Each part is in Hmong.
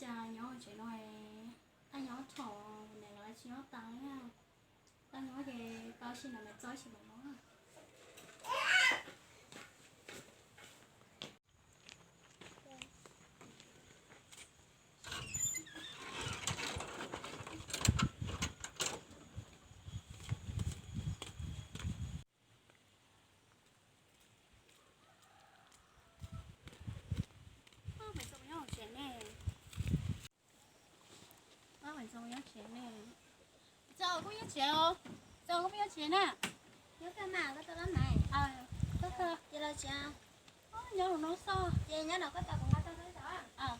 Cas nyob tsev no, tag nyob thaum niam lawv tsis nyob tas na, tag nyob ces tau ib sim no mas txog ib sim no. Nyob tsev ne. Nyob tsev ne. Txog kuj nyob tsev os. Txog kuj nyob tsev na. Nyob kawg mas koj tau lab mais. Koj kawg ces los tsev. Nyob los no xwb ces nyob no koj tau kuv nqa tau tau zog.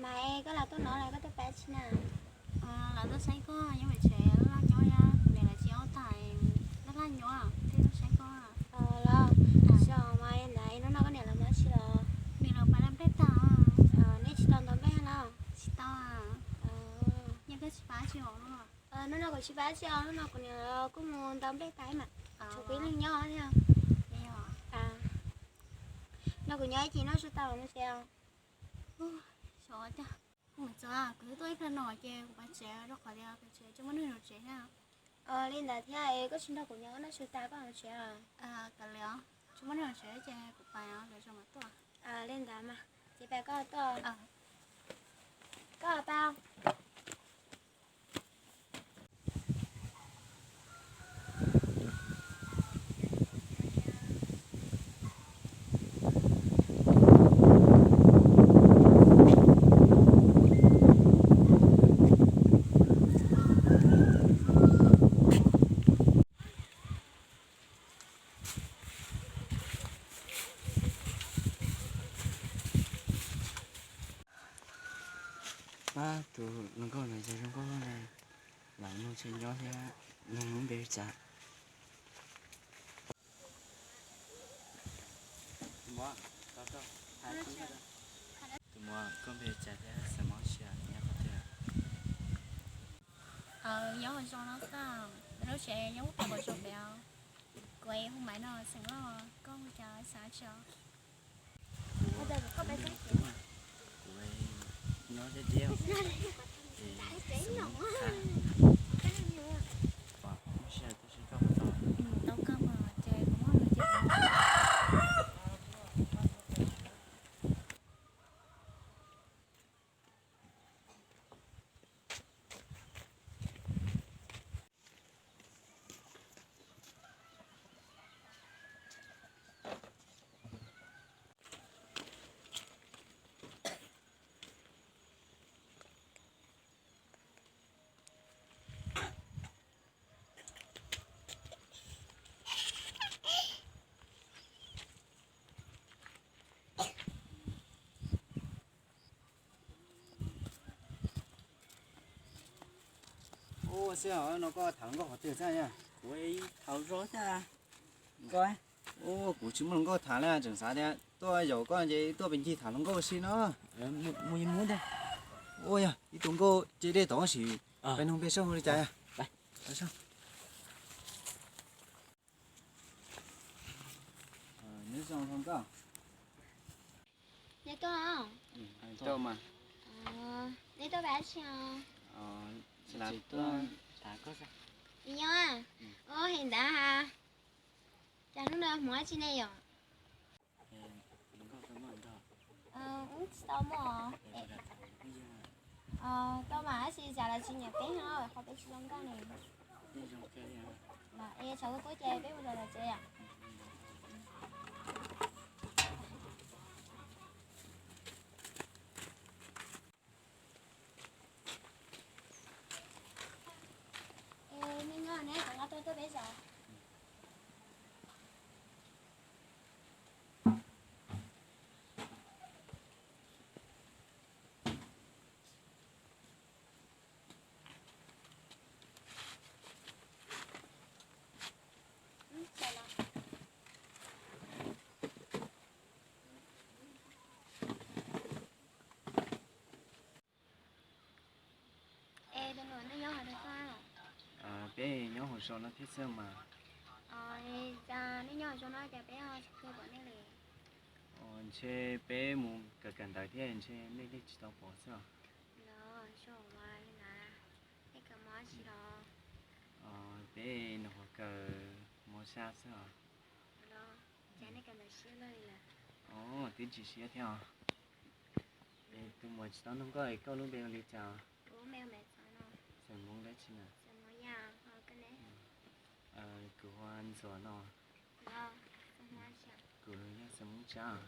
Mas koj los tuaj no los koj tuaj pab tsi na? Los tuaj saib koj nyob pem tsev laj nyob, niam lawv tsis nyob tas, laj laj nyob thiaj tuaj saib koj. Los xyov mas ntawd hnub no koj niam lawv mob tsi los? Niam lawv pab ntaus nplej tag. Nej tsis tau ntaus nplej los? Tsis tau. Nyob koj tsis pab tsi os? Hnub no kuv tsis pab tsi os, hnub no kuv niam kuj mus ntaus nplej tas mas tshuav kuv ib leeg nyob thiab. No kuv nyob ib chim noj tshuaj tau no tsev. Xyov tiag, kuv twb tuaj ib pliag no ces kuv pais tsev rau qhov tias pem tsev tsis muaj neeg nyob tsev thiab. Li ntawd thiab es koj tsis nrog kuv nyob noj tshuaj tas koj mus tsev os? Kav liam, tsis muaj neeg nyob tsev ces kuv pais os, lwm zaus mam tuaj. Li ntawd mas ces pais koj tuaj. Koj pais. Pab tus hluas nkauj no yog zoo nkauj na, lam nug ntshe nyob thiab, nug lub npe li cas. Tus muam, koj npe li cas thiab xeem Hmoob Sias nyob qhov twg? Nyob hauv zos no xwb, lub tsev nyob ub pem hauv zos pem. Kuv hu Maiv no, xeem Lauj, koj hu cas xeem Tshis? Kuv nyob deb deb, es xeem Hmoob Sias tab sis koj puas tau? Tau kawg mas ces kuv muab lus ces Ua, xib hawm no koj tham hluas nkauj qhov twg thiab? Kuv tham zog thiab. Koj, ua, kuv tsis muaj hluas nkauj tham li, tseem xav tias tuaj yaum koj ces tuaj pem ncig tham hluas nkauj xwb no. Mus mus ntag. Ua yog ib tug nkauj ce dej tod sim peb nug npe saib hu li cas. Neb zoo nkauj. Neb tuaj, tuaj mas. Neb tuaj pab tsi os? Tsis tuaj, tham koj xwb. Nyob, o, heev ntawd ha. Cas hnub no hmoov dab tsi ne yom? Wb tsis tau muaj. Tau mas, tab sis cas lawv tsis nyiam peb no, qhov peb tsis zoo nkauj ne. Es tshav kub kub ces peb mus zov lawv tsev yom. Es nej nyob ne, kuv nqa tuaj tuaj peb zov. Es Tus nus, nej nyob hauv zos no los? Peb nyob hauv zos no thiab xwb mas. Cas nej nyob hauv zos no cas peb ho tsis pom nej li? Ntshe peb mus kawm kawm ntawv thiab ntshe nej thiaj tsis tau pom xwb os. Los zoo mas li ntawd, nej kawm mov dab tsi los? Peb nws ho kawm mov xya xwb os. Los cas nej kawm ntawv siab luaj li lawm? Twb tsis siab thiab os. Es tus muam, tsis tau nug koj es koj lub npe hu li cas? Xeem Hmoob dab tsi na? Kuv hu ua Ntxuam no. Kuv yog Xeem Hmoob Tsab.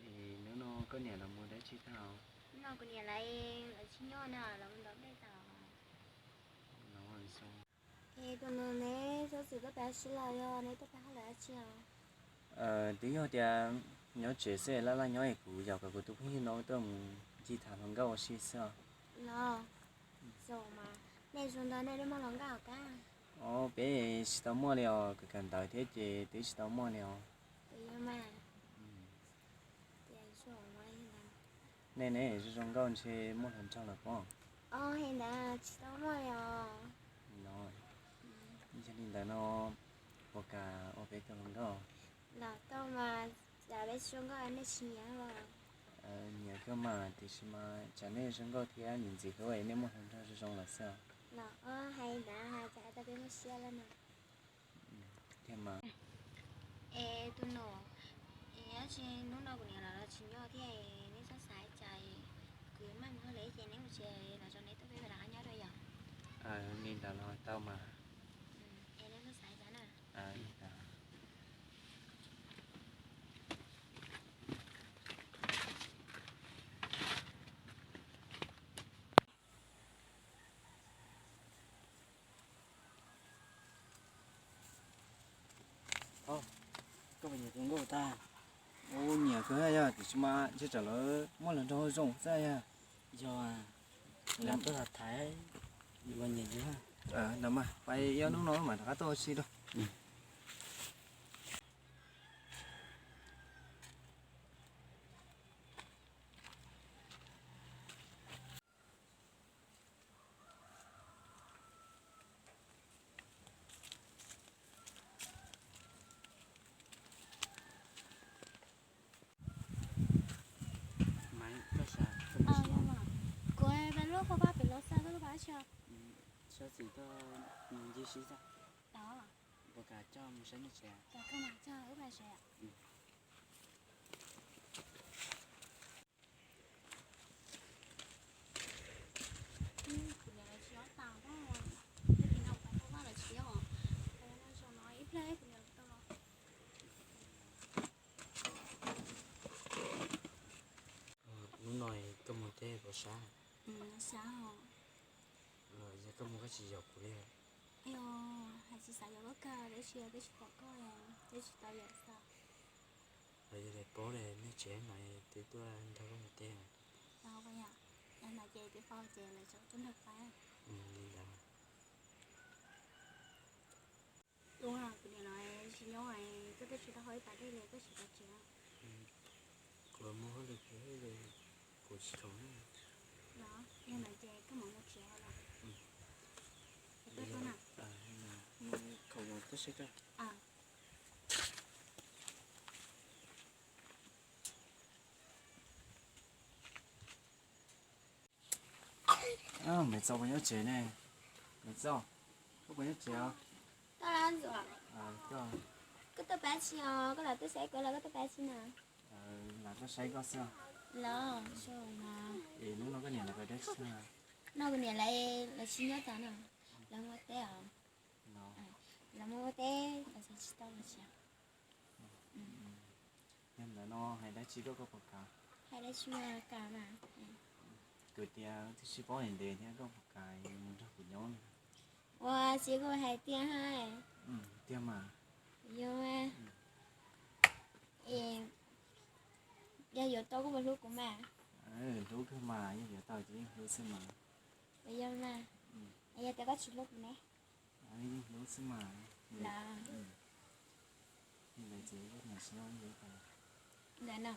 Es hnub no koj niam lawv mus dab tsi tag? Kuv niam lawv tsis nyob na, lawv mus ntov dej tag. Los zoo. Es tus nus, neb txhua tus tuaj pab sib law, yog neb tuaj pab hauj lwm dab tsi os? Twb yog tias nyob tsev xwb, laj laj nyob es kuv yaum kom kuv tus phooj ywg no tuaj mus ncig tham hluas nkauj ua si xwb os. Los zoo mas, nej zoo ntau, nej twb muaj hluas nkauj kab? Os, peb tsis tau muaj li os, kawm kawm ntawv thiab ces twb tsis tau muaj li os. Puas yog mas? Nej ne zoo zoo nkauj ntshe muaj hluas nraug lawm pob? Os, hais ntawd tsis tau muaj li os. No, yog li ntawd no puas kam ua peb tus hluas nkauj? Los tau mas, cas peb tsis zoo nkauj nej tsis nyiam los? Nyiam kawg mas, tiam sis mas tsam nej zoo nkauj thiab nyiam ntxim hlub es nej muaj hluas nraug zoo zoo lawm xwb. Los hais ntawd cas hais tau peb muaj siab lawm no. Thiab mas. Es tus nus, es dab tsi hnub no kuv niam lawv los tsis nyob thiab, neb txhob xav cas, kuv maj mus hauj lwm ces neb mus tsev, los tso neb tuaj peb rov qab nyob rau yom. Li ntawd los tau mas. Es neb txhob xav cas na. Koj puas nyiam tus nkauj tag? Ua nyiam kawg yog, tiam sis mas ntshe tsam lawv muaj hluas nraug zoo xwb yog. Yog, lam tuaj tham tham, yuav nyiam yus. Ntawd mas, pais ib hnub no mam rov qab tuaj ua si rau. Kuv pab lub hauv paus pem los xav koj lub paus tsi. Sab xis koj ncig sib txaj. Puas kam coj mus saib nej tsev? Kam, koj mam coj wb pais tsev. Kuv niam lawv tsis nyob tas, ib pliag kuv niam lawv tau los. Hnub no koj mus teb puas sab? Sab os. Yog koj mus koj tsis yaum kuv li? Yog, hais tsis xav yaum koj kawg, tab sis twb tsis pom koj, twb tsis tau yaum xwb. Los yog li paub li nej tsev mas twb tuaj nrog koj mus teb. Los yog, yog ntawd ces twb paub ces lawv tseem tuaj nrog pab. Li ntawd. Kuv niam lawv tsis nyob, koj twb tsis tau hau ib pas dej li, koj tsis tau tsev. Kuv mus hauj lwm, kuv tsis khoom. Los yog ntawd ces koj mam mus tsev los. Koj tuaj na. Khoom tuaj saib koj. Maiv Txauj puas nyob tsev ne? Maiv Txauj, koj puas nyob tsev os? Koj tuaj pab tsi os? Koj lam tuaj saib kuv los koj tuaj pab tsi na? Lam tuaj saib koj xwb. Los zoo mas. Es hnub no koj niam lawv dab tsi na? No kuv niam lawv, lawv tsis nyob tas na. Lawv mus ua teb os. Lawv mus ua teb, lawv tsis tau los tsev. Yog ntawd no hais dab tsi koj, koj puas kam? Hais dab tsi mas kam mas. Kuv tias twb sib paub ntev thiab, koj puas kam mus nrog kuv nyob? Ua txiv kuj hais tiag hais. Tiag mas. Yog, yog yuav tau koj puas hlub kuv mas? Hlub kawg mas, yog yuav tau ces yeej hlub xwb mas. Yog mas. Yog tias koj tsis hlub kuv ne? Yeej hlub xwb mas. Ntawd no.